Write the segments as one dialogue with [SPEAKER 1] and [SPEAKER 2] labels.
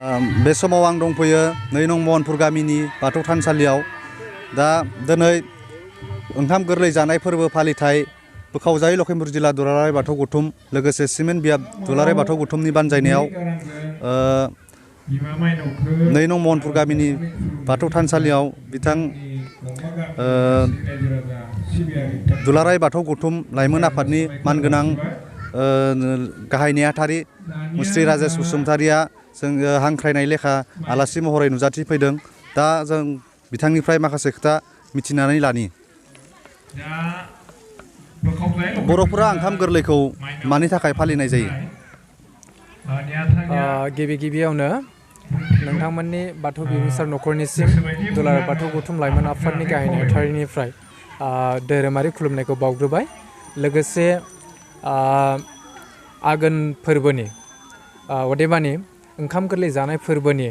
[SPEAKER 1] बे समाव आं दंफैयो 2 नं महनपुर गामिनि बाथौ थानसालियाव दा दिनै ओंखाम गोरलै जानाय फोरबो फालिथाय बोखावजायै लखिमपुर जिल्ला दुलाराय बाथौ गौथुम लोगोसे सिमेन्ट बियाब दुलाराय बाथौ गौथुमनि बानजायनायाव 2 नं महनपुर गामिनि बाथौ थानसालियाव बिथां दुलाराय बाथौ गौथुम लाइमोन आफादनि मानगोनां गाहाय नेहाथारि मुस्रि राजेश बसुमतारिया जों हांख्रायनाय लेखा आलासि महरै नुजाथि फैदों। दा जों बिथांनिफ्राय माखासे खोथा मिथिनानै लानि। बर'फोरा ओंखाम गोरलैखौ मानि थाखाय फालिनाय जायो?
[SPEAKER 2] गिबियावनो नोंथांमोननि बाथौ बिबुंसार न'खरनिसिम दुलाराय बाथौ गौथुम लाइमोन आफादनि गाहाय नेहाथारिनिफ्राय धोरोमारि खुलुमनायखौ बावग्रोबाय। लोगोसे आघोन फोरबोनि अदेबानि ओंखाम गोरलै जानाय फोरबोनि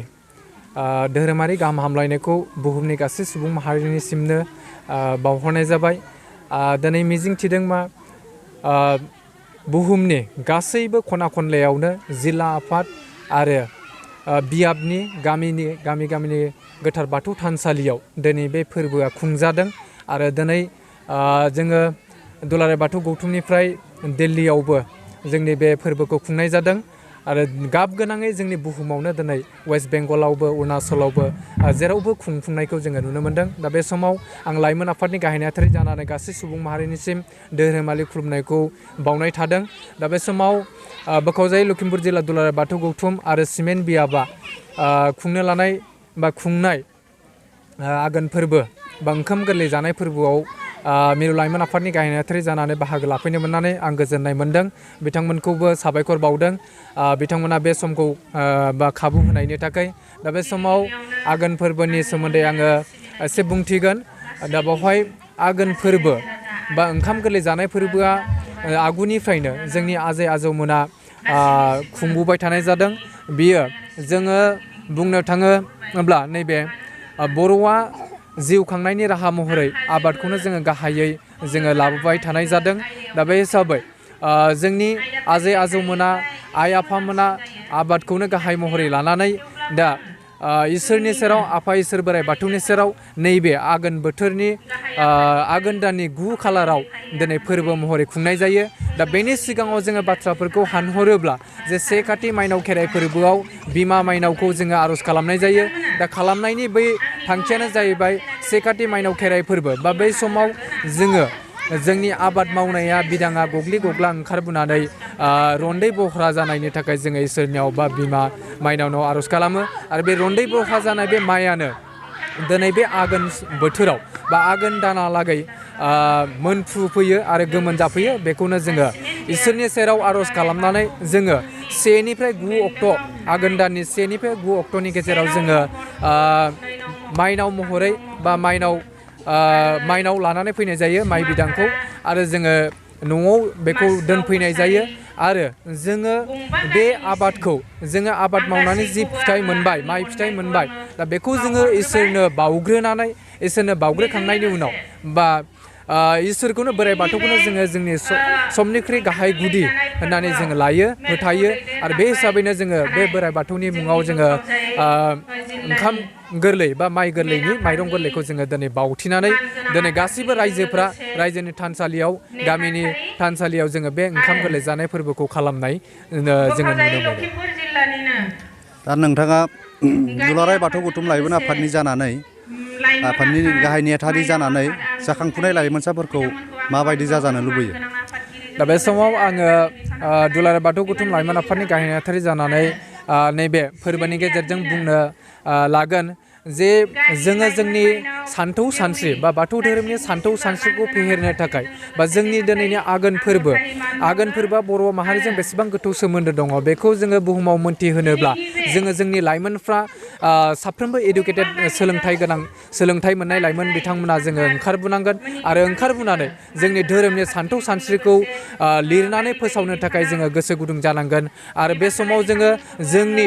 [SPEAKER 2] धोरोमारि गाहाम हामलायनायखौ बुहुमनि गासै सुबुं माहारिनिसिमनो बावहरनाय जाबाय। दिनै मिजिंथिदों मा बुहुमनि गासैबो खना खनलायावनो जिल्ला आफाद आरो बियाबनि गामिनि गोथार बाथौ थानसालियाव दिनै बे फोरबोआ खुंजादों आरो दिनै जोङो दुलाराय बाथौ गौथुमनिफ्राय दिल्लीयावबो जोंनि बे फोरबोखौ खुंनाय जादों आरो गाब गोनाङै जोंनि बुहुमावनो दिनै वेस्ट बेंगलावबो अरुणाचलावबो जेरावबो खुंफुंनायखौ जोङो नुनो मोन्दों। दा बे समाव आं लाइमोन आफादनि गाहाय नेहाथारि जानानै गासै सुबुं माहारिनिसिम धोरोमारि खुलुमनायखौ बावनाय थादों। दा बे समाव बोखावजायै लखिमपुर जिल्ला दुलाराय बाथौ गौथुम आरो सिमेन्ट बियाबा खुंनो लानाय बा खुंनाय आघोन फोरबो बा ओंखाम गोरलै जानाय फोरबोआव मिरु लाइमोन आफादनि गाहाय नेहाथारि जानानै बाहागो लाफैनो मोननानै आं गोजोननाय मोन्दों। बिथांमोनखौबो साबायखर बावदों बिथांमोना बे समखौ बा खाबु होनायनि थाखाय। दा बे समाव आघोन फोरबोनि सोमोन्दै आङो एसे बुंथिगोन। दा बेवहाय आघोन फोरबो बा ओंखाम गोरलै जानाय फोरबोआ आगुनिफ्रायनो जोंनि आजै आजौमोना खुंबोबाय थानाय जादों। बियो जोङो बुंनो थाङोब्ला नैबे बर'आ जिउ खांनायनि राहा महरै आबादखौनो जोङो गाहायै जोङो लाबोबाय थानाय जादों। दा बे हिसाबै जोंनि आजै आजौमोना आइ आफामोना आबादखौनो गाहाय महरै लानानै दा इसोरनि सेराव आफा इसोर बोराइ बाथौनि सेराव नैबे आघोन बोथोरनि आघोन दाननि 9 खालाराव दिनै फोरबो महरै खुंनाय जायो। दा बेनि सिगाङाव जोङो बाथ्राफोरखौ हानहरोब्ला जे 1 काति माइनाव खेराइ फोरबोआव बिमा माइनावखौ जोङो आर'ज खालामनाय जायो। दा खालामनायनि बै थांखियानो जाहैबाय 1 काति माइनाव खेराइ फोरबो बा बै समाव जोङो जोंनि आबाद मावनाया बिदाङा गग्लि गग्ला ओंखारबोनानै रन्दै बह्रा जानायनि थाखाय जोङो इसोरनियाव बा बिमा माइनावनाव आर'ज खालामो आरो बे रन्दै बह्रा जानाय बे माइयानो दिनै बे आघोन बोथोराव बा आघोन दानालागै मोनफ्रुफैयो आरो गोमोन जाफैयो। बेखौनो जोङो इसोरनि सेराव आर'ज खालामनानै जोङो 1 निफ्राय 9 अक्ट' आघोन दाननि 1 निफ्राय 9 अक्ट'नि गेजेराव जोङो माइनाव महरै बा माइनाव लानानै फैनाय जायो माइ बिदांखौ आरो जोङो न'आव बेखौ दोनफैनाय जायो आरो जोङो बे आबादखौ जोङो आबाद मावनानै जि फिथाइ मोनबाय माइ फिथाइ मोनबाय दा बेखौ जोङो इसोरनो बावग्रोखांनायनि उनाव बा इसोरखौनो बोराइ बाथौखौनो जोङो जोंनि समनिख्रुइ गाहाय गुदि होननानै जोङो लायो फोथायो आरो बे हिसाबैनो जोङो बे बोराइ बाथौनि मुङाव जोङो ओंखाम गोरलै बा माइ गोरलैनि माइरं गोरलैखौ जोङो दिनै बावथिनानै दिनै गासैबो रायजोफ्रा रायजोनि थानसालियाव गामिनि थानसालियाव जोङो बे ओंखाम गोरलै जानाय फोरबोखौ खालामनाय जोङो नुनो मोनो।
[SPEAKER 1] दा नोंथाङा दुलाराय बाथौ गौथुम लाइमोन आफादनि जानानै आफादनि गाहाय नेहाथारि जानानै जाखांफुनाय लाइमोनसाफोरखौ माबायदि जाजानो लुबैयो?
[SPEAKER 2] दा बे समाव आङो दुलाराय बाथौ गौथुम लाइमोन आफादनि गाहाय नेहाथारि जानानै नैबे फोरबोनि गेजेरजों बुंनो लागोन जे जोङो जोंनि सानथौ सानस्रि बा बाथौ धोरोमनि सानथौ सानस्रिखौ फेहेरनो थाखाय बा जोंनि दिनैनि आघोन फोरबोआ बर' माहारिजों बेसेबां गोथौ सोमोन्दो दङ बेखौ जोङो बुहुमाव मोन्थिहोनोब्ला जोङो जोंनि लाइमोनफ्रा साफ्रोमबो इडुकेटेड सोलोंथाइ गोनां सोलोंथाइ मोननाय लाइमोन बिथांमोना जोङो ओंखारबोनांगोन आरो ओंखारबोनानै जोंनि धोरोमनि सान्थौ सानस्रिखौ लिरनानै फोसावनो थाखाय जोङो गोसो गुदुं जानांगोन आरो बे समाव जोङो जोंनि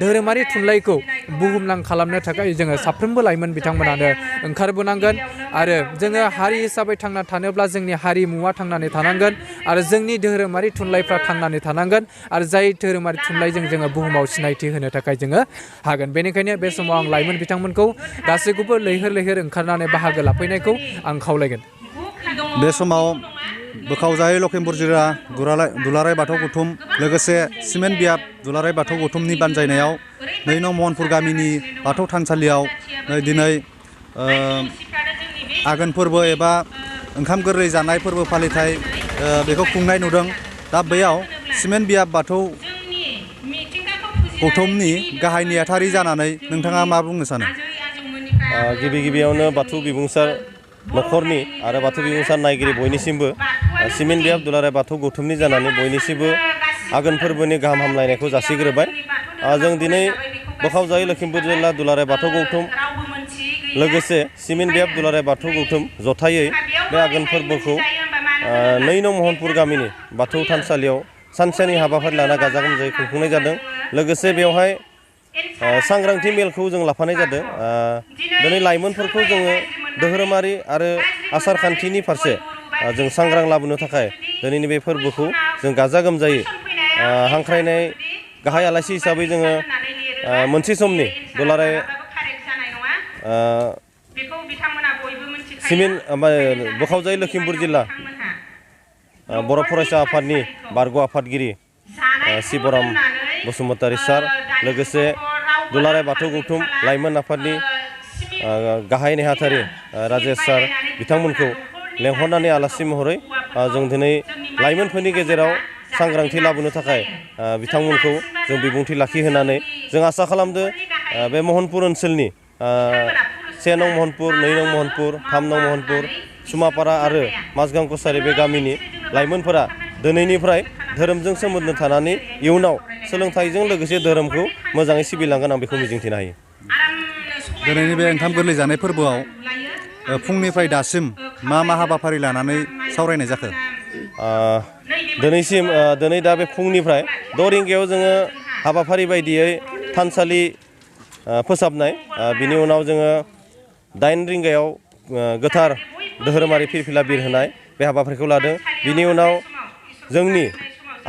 [SPEAKER 2] धोरोमारि थुनलाइखौ बुहुमनां खालामनो थाखाय जोङो साफ्रोमबो लाइमोन बिथांमोनानो ओंखारबोनांगोन आरो जोङो हारि हिसाबै थांना थानोब्ला जोंनि हारिमुवा थांनानै थानांगोन आरो जोंनि धोरोमारि थुनलाइफ्रा थांनानै थानांगोन आरो जाय धोरोमारि थुनलाइजों जोङो बुहुमाव सिनायथि होनो थाखाय जोङो हागोन। बेनिखायनो बे समाव आं लाइमोन बिथांमोनखौ गासैखौबो लैहोर लैहोर ओंखारनानै बाहागो लाफैनायखौ आं खावलायगोन।
[SPEAKER 1] बे समाव बोखावजायै लखिमपुर जिल्ला दुलाराय बाथौ गौथुम लोगोसे सिमेन्ट बियाब दुलाराय बाथौ गौथुमनि बानजायनायाव 2 नं महनपुर गामिनि बाथौ थानसालियाव दिनै आघोन फोरबो एबा ओंखाम गोरलै जानाय फोरबो फालिथाय बेखौ खुंनाय नुदों। दा बेयाव सिमेन्ट बियाब बाथौ गौथुमनि गाहाय नेहाथारि जानानै नोंथाङा मा बुंनो सानो?
[SPEAKER 3] गिबियावनो बाथौ बिबुंसार न'खरनि आरो बाथौ बिबुंसार नायगिरि बयनिसिमबो सिमेन्ट बियाब दुलाराय बाथौ गौथुमनि जानानै बयनिसिमबो आघोन फोरबोनि गाहाम हामलायनायखौ जासिग्रोबाय। जों दिनै बोखावजायै लखिमपुर जिल्ला दुलाराय बाथौ गौथुम लोगोसे सिमेन्ट बियाब दुलाराय बाथौ गौथुम जथायै बे आघोन फोरबोखौ 2 नं महनपुर गामिनि बाथौ थानसालियाव सानसेनि हाबाफारि लाना गाजा गोमजायै खुंफुंनाय जादों। लोगोसे बेवहाय सांग्रांथि मेलखौ जों लाफानाय जादों। दिनै लाइमोनफोरखौ जोङो धोरोमारि आरो आसार खान्थिनि फारसे जों सांग्रां लाबोनो थाखाय दिनैनि बे फोरबोखौ जों गाजा गोमजायै हांख्रायनाय गाहाय आलासि हिसाबै जोङो मोनसे समनि दुलाराय बोखावजायै लखिमपुर जिल्ला बर' फरायसा आफादनि बारग' आफादगिरि शिबराम बसुमतारी सार लोगोसे दुलाराय बाथौ गौथुम लाइमोन आफादनि गाहाय नेहाथारि राजेश सार बिथांमोनखौ लेंहरनानै आलासि महरै जों दिनै लाइमोनफोरनि गेजेराव सांग्रांथि लाबोनो थाखाय बिथांमोनखौ जों बिबुंथि लाखिहोनानै जों आसा खालामदों बे महनपुर ओनसोलनि 1 नं महनपुर 2 नं महनपुर 3 नं महनपुर सुमापारा आरो माजगां कसारि बे गामिनि लाइमोनफोरा दिनैनिफ्राय धोरोमजों सोमोन्दो थानानै इयुनाव सोलोंथाइजों लोगोसे धोरोमखौ मोजाङै सिबिलांगोन आं बेखौ मिजिंथिनो हायो।
[SPEAKER 1] दिनैनि बे ओंखाम गोरलै जानाय फोरबोआव फुंनिफ्राय दासिम मा हाबाफारि लानानै सावरायनाय जाखो?
[SPEAKER 3] दिनै दा बे फुंनिफ्राय 6 रिंगायाव जोङो हाबाफारि बायदियै थानसालि फोसाबनाय, बिनि उनाव जोङो 8 रिंगायाव गोथार धोरोमारि फिरफिला बिरहोनाय बे हाबाफारिखौ लादों। बिनि उनाव जोंनि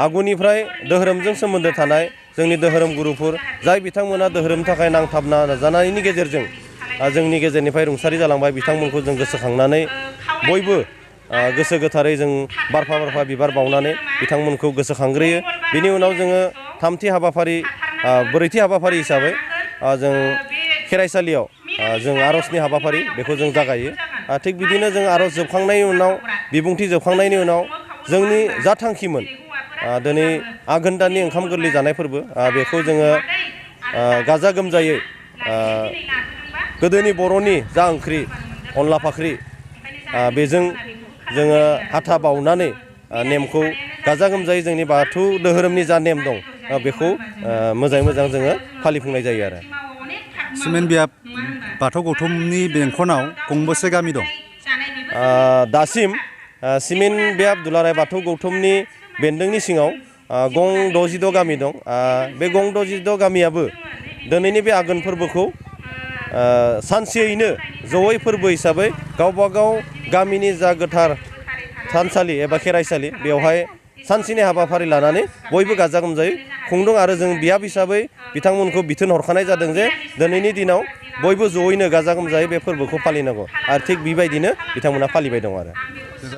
[SPEAKER 3] आगुनिफ्राय धोरोमजों सोमोन्दो थानाय जोंनि धोरोम गुरुफोर जाय बिथांमोना धोरोमनि थाखाय नांथाबना नाजानायनि गेजेरजों जोंनि गेजेरनिफ्राय रुंसारि जालांबाय बिथांमोनखौ जों गोसोखांनानै बयबो गोसो गोथारै जों बारफा बारफा बिबार बावनानै बिथांमोनखौ गोसोखांग्रोयो। बिनि उनाव जोङो ब्रैथि हाबाफारि हिसाबै जों खेराइसालियाव जों आर'जनि हाबाफारि बेखौ जों जागायो। थिग बिदिनो जों आर'ज जोबखांनायनि उनाव बिबुंथि जोबखांनायनि उनाव जोंनि जा थांखिमोन दिनै आघोन दाननि ओंखाम गोरलै जानाय फोरबो बेखौ जोङो गाजा गोमजायै गोदोनि बर'नि जा ओंख्रि अनला फाख्रि बेजों जोङो हाथा बावनानै नेमखौ गाजा गोमजायै जोंनि बाथौ धोरोमनि जा नेम दं बेखौ मोजाङै मोजां जोङो फालिफुंनाय जायो आरो।
[SPEAKER 1] सिमेन्ट बियाब बाथौ गौथुमनि बेंखनाव गंबेसे गामि दं?
[SPEAKER 3] दासिम सिमेन्ट बियाब दुलाराय बाथौ गौथुमनि बेन्दोंनि सिङाव गं 66 गामि दं। बे गं 66 गामियाबो दिनैनि बे आघोन फोरबोखौ सानसेयैनो जयै फोरबो हिसाबै गावबा गाव गामिनि जा गोथार थानसालि एबा खेराइसालि बेवहाय सानसेनि हाबाफारि लानानै बयबो गाजा गोमजायै खुंदों आरो जों बियाब हिसाबै बिथांमोनखौ बिथोन हरखानाय जादों जे दिनैनि दिनाव बयबो जयैनो गाजा गोमजायै बे फोरबोखौ फालिनांगौ आरो थिग बेबायदिनो बिथांमोना फालिबाय दं आरो।